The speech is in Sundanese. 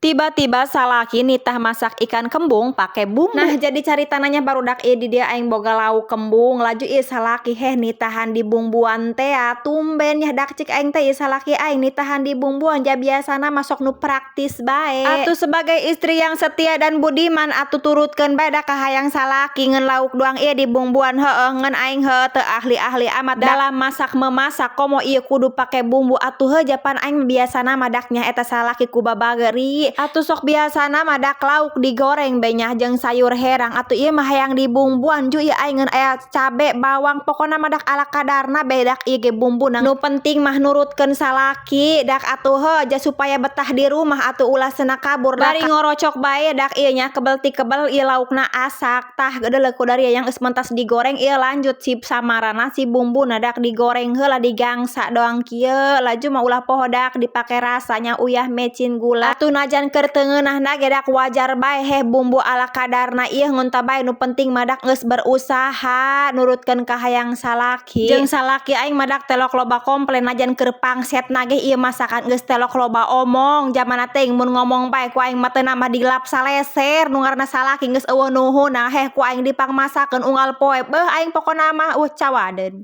Tiba-tiba salaki nitah masak ikan kembung pake bumbu. Nah, jadi caritana nya, barudak, ieu di dieu aing boga lauk kembung. Laju ieu salaki heh nitahan di bumbuan tea. Tumben nya dak cik aing teh ieu salaki aing nitahan di bumbuan, ja biasana mah sok nu praktis bae. Atuh sebagai istri yang setia dan budiman, atuh turutkeun bae da kahayang salaki. Ngeun lauk doang ieu di bumbuan, heueuh, ngeun aing heueuh teu ahli-ahli amat dalam masak memasak, komo ieu kudu pake bumbu. Atuh heuh, japan aing biasana mah dak nya eta salaki ku babageri. Atuh sok biasana mah dak lauk digoreng be nya jeung sayur herang. Atuh ieu mah hayang dibumbuan. Ju ieu aing ngeun aya cabe, bawang, pokona mah dak ala kadarna be dak ieu ge bumbuna. Nu penting mah nurutkeun salaki dak. Atuh heuh, ja supaya betah di rumah, atuh ulah sena kabur. Bari ngorocok bae dak ieu nya, kebel ti kebel ieu laukna asak. Tah, geuleuh ku dari yang geus mentas digoreng ieu, lanjut si samarana, si bumbuna dak digoreng heula, digangsa doang kieu. Laju mah ulah poho dak dipake rasanya, uyah, mecin, gula. Atuh najan keur teu ngeunahna ge dak wajar bae heh, bumbu ala kadarna ieu ngunta bae. Nu penting mah dak geus berusaha nurutkeun kahayang salaki. Jeung salaki aing mah dak telok loba komplain, najan keur pangsetna ge ieu masakan geus telok loba omong. Jamana teuing mun ngomong bae ku aing mah teu nambah dilap saleser. Nu ngaranna salaki geus euweuh nuhunna, heh ku aing dipangmasakeun unggal poe. Beuh, aing pokona mah cawadeun.